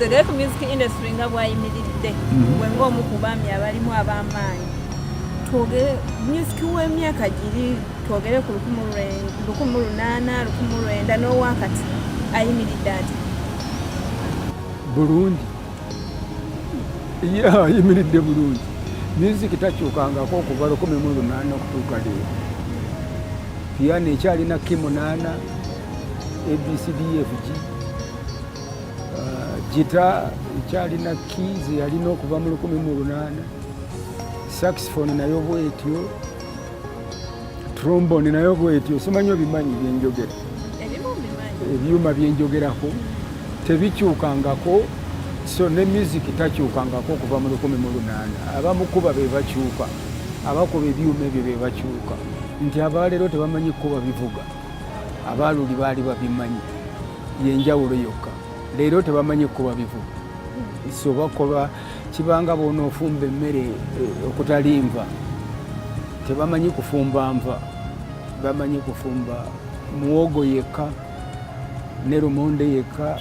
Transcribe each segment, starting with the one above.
Twogere ku music industry nga bwayimiridde. Gwe ng'omu ku baami abalimu ab'amaanyi, twogere music w'emyaka giri, twogere ku 1800, 1900 n'owakati, ayimiridde ati? Bulungi. Ye ayimiridde bulungi. Music takyukangako okuva 1800 okutuuka leero. Piano ekyalina key munaana, ABCDFG. Gita ekyalina key zeyalina okuva mu 1800, saxophone nayo bwetyo, trombone nayo bwetyo. Simanyi obimanyi byenjogera? Ebimu mbimanyi. Ebyuma byenjogerako tebikyukangako, so ne music takyukangako okuva mu 1800. Abamukuba be bakyuka, abakuba ebyuma ebyo be bakyuka, nti abaleero tebamanyi kuba bivuga, abaaluli baali babimanyi. Yenjawulo yokka, leero tebamanyi kuba bivuga, so bakola kibanga bwonaofumba emmere okutali nva. Tebamanyi kufumba nva, bamanyi kufumba muwogo yekka ne lumonde yekka,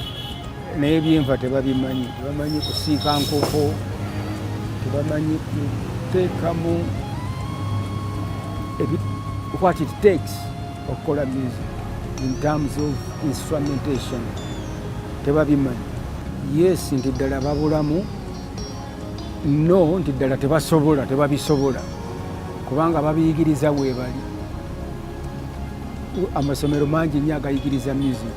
naye ebyenva tebabimanyi. Tebamanyi kusiika nkoko, tebamanyi kuteekamu what it takes okukola music in terms of instrumentation, tebabimanyi. Yes, nti ddala babulamu, no nti ddala tebasobola, tebabisobola, kubanga babiyigiriza weebali. Amasomero mangi nnyo agayigiriza music,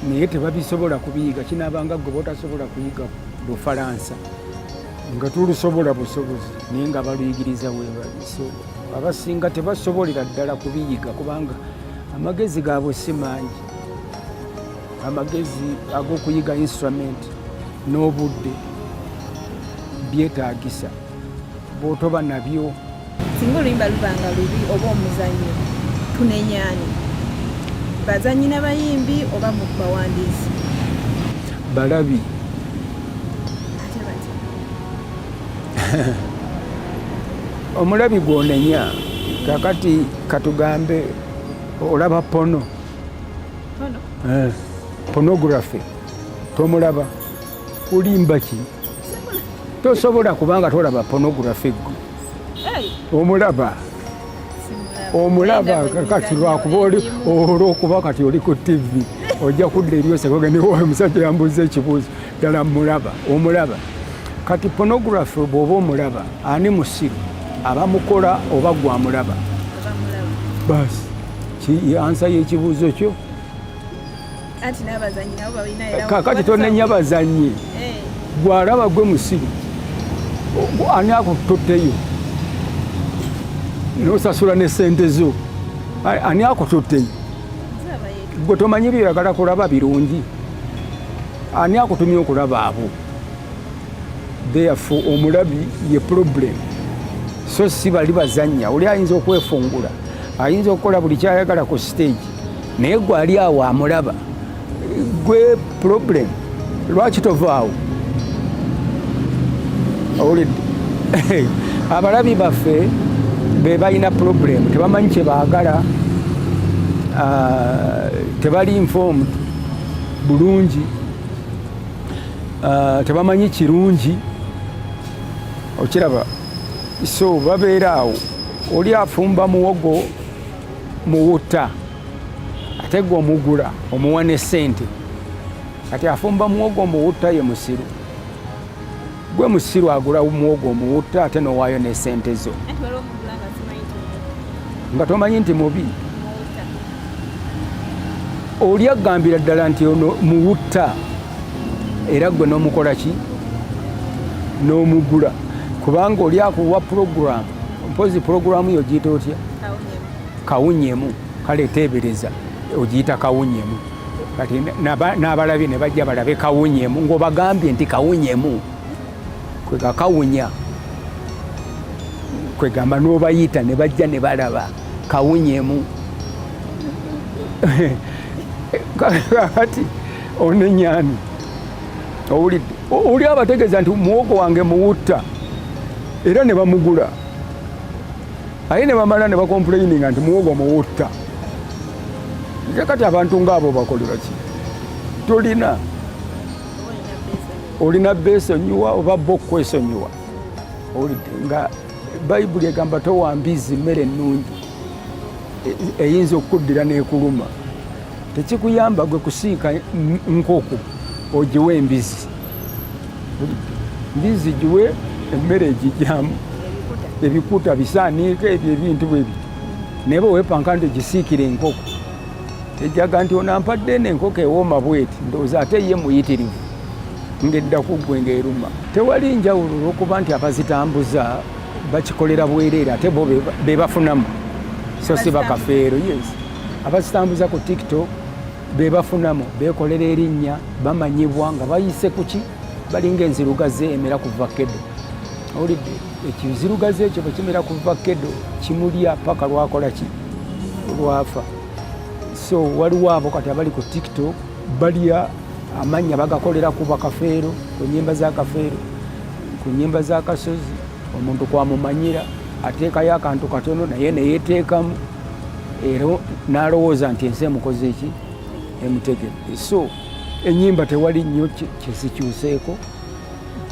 naye tebabisobola kubiyiga. Kinaabanga gwe botasobola kuyiga Lufalansa nga tulusobola busobozi, naye nga baluyigiriza weebali. So abasinga tebasobolera ddala kubiyiga kubanga amagezi gaabwe si mangi, amagezi ag'okuyiga instrument n'obudde byetaagisa bw'otoba nabyo. Singa oluyimba luba nga lubi oba omuzannyo, tunenyaani, bazannyi n'abayimbi oba mu bawandiisi? Balabi. Ate batya? Omulabi gw'onenya. Kakati katugambe olaba porno. Porno? Eh, pornography tomulaba, olimba ki? Tosobola kubanga tolaba pornography gwe. Hey, Omulaba? Simulaba. Omulaba. Ndaba Kati emizannyo lwakuba oli egimu. Olwokuba kati oli ku TV, ojja kudda eri oseke, omusajja yambuuza ekibuuzo, ddala mulaba? Omulaba. Kati pornography bw'oba omulaba, ani musiru, abamukola oba gwamulaba? Abamulaba. Basi, answer y'ekibuuzo kyo. Anti n'abazannyi nabo balina era. Kakati tonenya bazannyi. Eh, Gwalaba gwe musiru. Ani akututteyo nosasula ne sente zo? Ani akututteyo? Nze abayeetu. Gwe tomanyi byeyagala kulaba birungi. Ani akutumye okulaba abo? Therefore omulabi ye problem, so si bali bazannya. Oli ayinza okwefungula, ayinza okukola buli kyayagala ku stage, naye gwe ali awo amulaba, gwe problem. Lwaki tovaawo? Owulidde? Abalabi baffe be balina problem, tebamanyi kye baagala. Tebali informed bulungi. Tebamanyi kirungi, okiraba? So babeera awo, oli afumba muwogo muwutta, ate gwe omugula, omuwa ne ssente. Kati afumba muwogo muwutta ye musiru, gwe musiru agula muwogo omuwutta ate nowaayo ne ssente zo. Anti waliwo omugula nga simanyi nti nga tomanyi nti mubi. Muwutta. Oli agambira ddala nti ono muwutta, era gwe n'omukola ki? N'omugula, kubanga oli akuwa puroguramu. Mpozi puroguramu yo giyita otya? Kawunyemu. Kawunyemu. Kale teebereza ogiyita kawunyemu, kati n'abalabi ne bajja balabe kawunyemu ng'obagambye nti kawunyemu, kwega kawunya, kwegamba n'obayita ne bajja ne balaba kawunyemu. Kati onenyani? Owulidde? Oli abategeeza nti muwogo wange muwutta, era ne bamugula, aye ne bamala ne bacomplaininga nti muwogo muwutta. Nze kati abantu ngaabo bakolera ki? Tolina. Oba olina beesonyiwa. Olina beesonyiwa oba bo okwesonyiwa. Owulidde nga Bayibuli egamba towa mbizzi mmere ennungi, eyinza okukuddira n'ekuluma. Tekikuyamba gwe kusiika nkoko ogiwe embizi. Mbizi giwe emmere egijjamu ebikuta, bisaaniiko ebyo ebintu bwe biti, naye bwe weepanka nti ogisiikira enkoko, ejaga nti onampadde eno enkoko ewooma bweti, ndowooza ate ye muyitirivu ng'edda ku ggwe ng'eruma. Tewali njawulo olw'okuba nti abazitambuza bakikolera bwereere, ate bo be bafunamu, so si bakafeero. Yes, abazitambuza ku TikTok be bafunamu, beekolera erinnya, bamanyibwa nga bayise kuki, balinga enzirugaze emera kuva kedo. Owulidde, ekizirugaze ekyo bwe kimera kuva kedo kimulya paka lwakola ki, lwafa. So waliwo abo kati abali ku TikTok balya amannya, bagakolera ku bakafeero, ku nyimba za Kafeero, ku nyimba za Kasozi. Omuntu kwamumanyira ateekayo akantu katono naye neyeteekamu era n'alowooza nti ensi emukoze eki, emutegedde. So enyimba tewali nnyo kyezikyuseeko,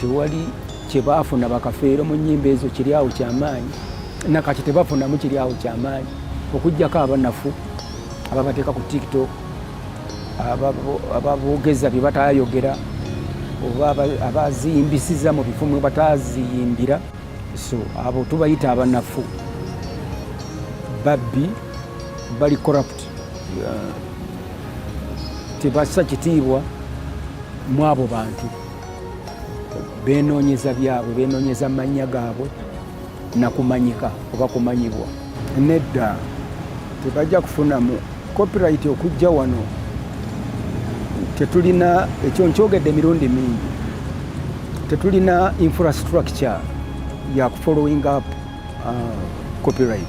tewali kyebaafuna bakafeero mu nyimba ezo kiri awo kyamaanyi. Nakati tebafunamu kiri awo kyamaanyi, okugjako abanafu ababateeka ku TikTok, ababoogeza bye batayogera oba abaziyimbisiza mu bifo mwe bataziyimbira. So abo tubayita abanafu, babbi, bali corrupt, tebassa kitiibwa mu abo bantu, benoonyeza byabwe, benoonyeza mannya gaabwe nakumanyika oba kumanyibwa. Nedda, tebajja kufunamu copyright. Okujja wano tetulina ekyo, nkyogedde emirundi mingi, tetulina infrastructure ya following up copyright.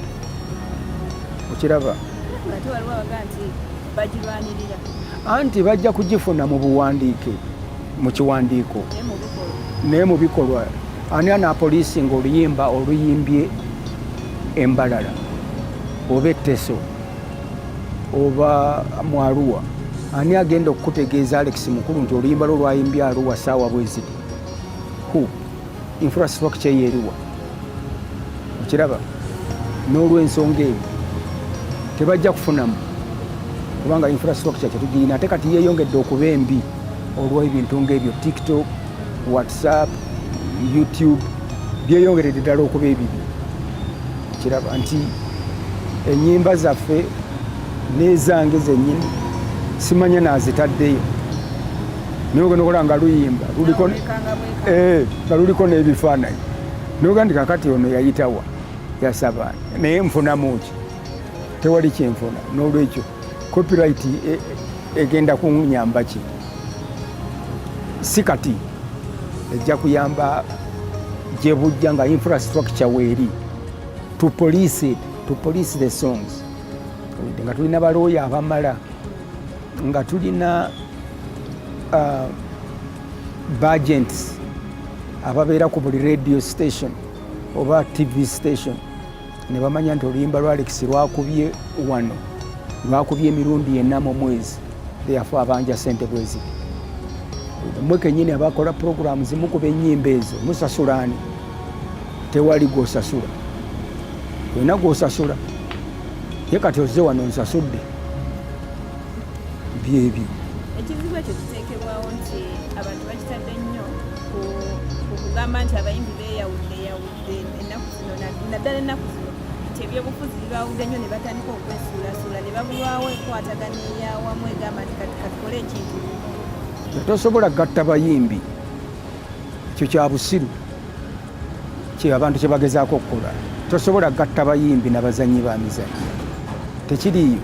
Okiraba? Ate waliwo abaga nti bagirwanirira. Anti bajja kugifuna mu buwandiike, mu kiwandiiko. Naye mu bikolwa? Naye mu bikolwa, ani anaapoliisinga oluyimba oluyimbye embalala oba etteso oba mu Arua? Ani agenda okukutegeeza, Alex Mukulu, nti oluyimba lwo lwayimbye Arua saawa bweziti? Hu infrastructure eyo eriwa? Okiraba? N'olwensonga eyo tebajja kufunamu, kubanga infrastructure tetugirina. Ate kati yeeyongedde okuba embi olw'ebintu ng'ebyo, TikTok, WhatsApp, YouTube, byeyongeredde ddala okuba ebibi. Kiraba nti ennyimba zaffe n'ezange zennyini simanya naazitaddeyo, naye ogenda okola nga luyimba luliko Wekanga bwekanga. Nga luliko n'ebifaananyi, noga nti kakati ono yayitawa, yasaba, naye nfunamu ki? Tewali kyenfuna. N'olwekyo copyright egenda kunyamba ki? Si kati, ejja kuyamba gye bujja nga infrastructure weeri to police it, to police the songs, nga tulina balooya abamala, nga tulina bagents ababeera ku buli radio station oba TV station, ne bamanya nti oluyimba lwa Alex lwakubye wano, lwakubye emirundi ena mu mwezi, therefore abanja sente bweziti. Mwe kenyini abakola programs mukuba ennyimba ezo, musasula ani? Tewali gwosasula, olina gwosasula ye kati ozze wano nsasudde byebyo. Ekizibu ekyo kiteekebwawo nti abantu bakitadde nnyo ku kugamba nti abayimbi beeyawudde yawudde ennaku zino, naddala ennaku zino nti ebyobufuzi bibawudde nnyo, ne batandika okwesuulasuula, ne babulwawo enkwatagana eyawamu egamba nti kati katukole ekintu. Tosobola gatta bayimbi, ekyo kya busiru kye abantu kye bagezaako okukola. Tosobola gatta bayimbi nabazanyi ba mizannyo, tekiriiyo.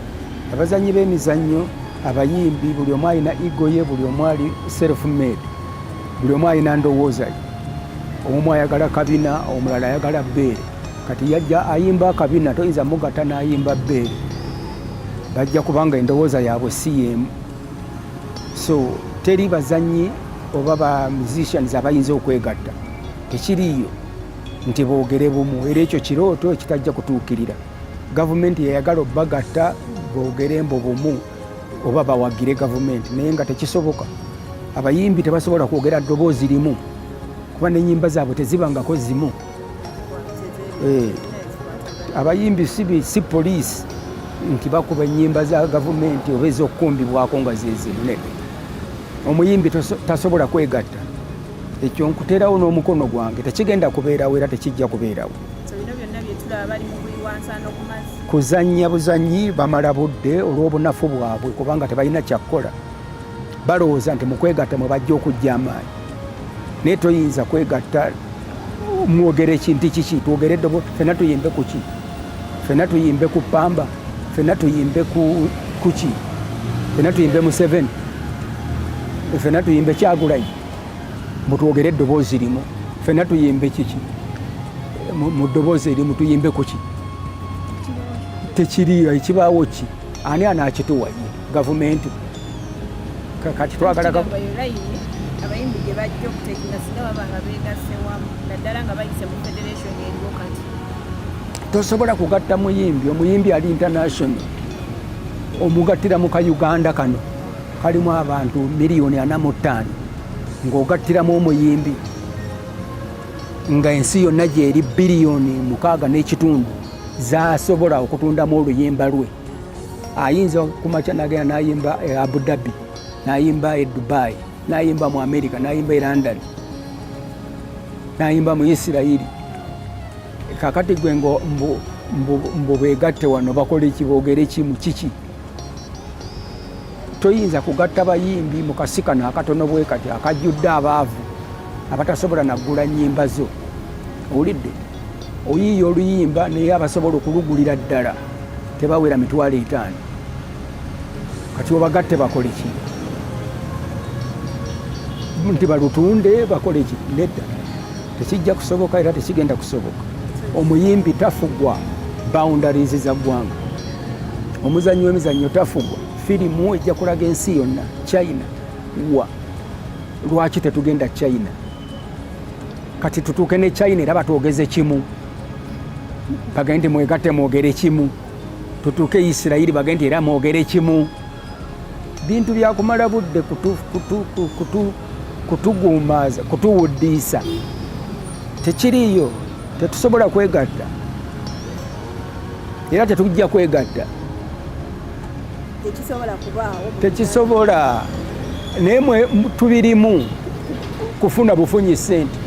Abazanyi b'emizannyo, abayimbi, buli omu alina ego ye, buli omu ali self made, buli omu alina ndowooza ye. Omu ayagala kabina, omulala ayagala bbeere. Kati yajja ayimba akabina, toyinza mugatta n'ayimba bbeere, bajja kubanga endowooza yaabwe si y'emu. So teri bazanyi oba ba musicians abayinza okwegatta, tekiriiyo nti boogere bumu. Era ekyo kirooto ekitajja kutuukirira. Gavumenti yeyagala obbagatta boogere mbu bumu oba bawagire gavumenti, naye nga tekisoboka. Abayimbi tebasobola kwogera ddoboozi limu kuba n'ennyimba zaabwe tezibangako zimu. Abayimbi si poliisi nti bakuba ennyimba za gavumenti oba ez'okukumbibwako nga zezimu. Nedda, omuyimbi tasobola kwegatta. Ekyo nkuterawo n'omukono gwange, tekigenda kubeerawo era tekijja kubeerawo. Kuzannya buzannyi, bamala budde olw'obunafu bwabwe, kubanga tebalina kyakukola. Balowooza nti mu kwegatta mwe bajja okujja amaanyi, naye toyinza kwegatta mwogere ekintu kiki? Twogere eddobo fenna, tuyimbe kuki? Fenna tuyimbe ku pamba? Fenna tuyimbe ku kuki? Fenna tuyimbe Museveni? Fenna tuyimbe Kyagulanyi? Mutwogere eddoboozi limu, fenna tuyimbe kiki? Mu ddoboozi erimu tuyimbe kuki? Tekiriyo. Ekibaawo ki? Ani anaakituwa? Ye gavumenti. Kati twagala abayimbi gye bajja okutekinga singa baba nga beegasse wamu, naddala nga bayise mu federation eriwo kati. Tosobola kugatta muyimbi. Omuyimbi ali international omugattira mu Kayuganda kano kalimu abantu 45 miliyoni, ng'ogattiramu omuyimbi nga ensi yonna gyeri 6.5 biliyoni zasobola okutundamu oluyimba lwe. Ayinza kumakya nagenda nayimba e Abu Dhabi, nayimba e Dubai, nayimba mu America, nayimba e London, nayimba mu Isirairi. Kakati gwe mbu begatte wano bakole ki? Boogere kimu kiki? Toyinza kugatta bayimbi mu kasi kano akatono bwe kati akajjudde abaavu abatasobola naggula nnyimba zo. Owulidde oyiiya oluyimba, naye abasobola okulugulira ddala tebawera 50,000. Kati obagatte bakole ki? Nti balutunde bakole ki? Nedda, tekijja kusoboka era tekigenda kusoboka. Omuyimbi tafugwa boundaries za ggwanga. Omuzannyi w'emizannyo tafugwa. Firimu ejja kulaga ensi yonna. China wa lwaki tetugenda China? Kati tutuuke ne China era batwogeze kimu, bagende mwegatte mwogere kimu. Tutuuke Isirayiri, bagende era mwogere kimu. Bintu byakumala budde, kutuguumaaza, kutuwuddiisa. Tekiriiyo, tetusobola kwegatta era tetujja kwegatta. Tekisobola kubaawo. Tekisobola, naye mwe tubirimu kufuna bufunyi ssente.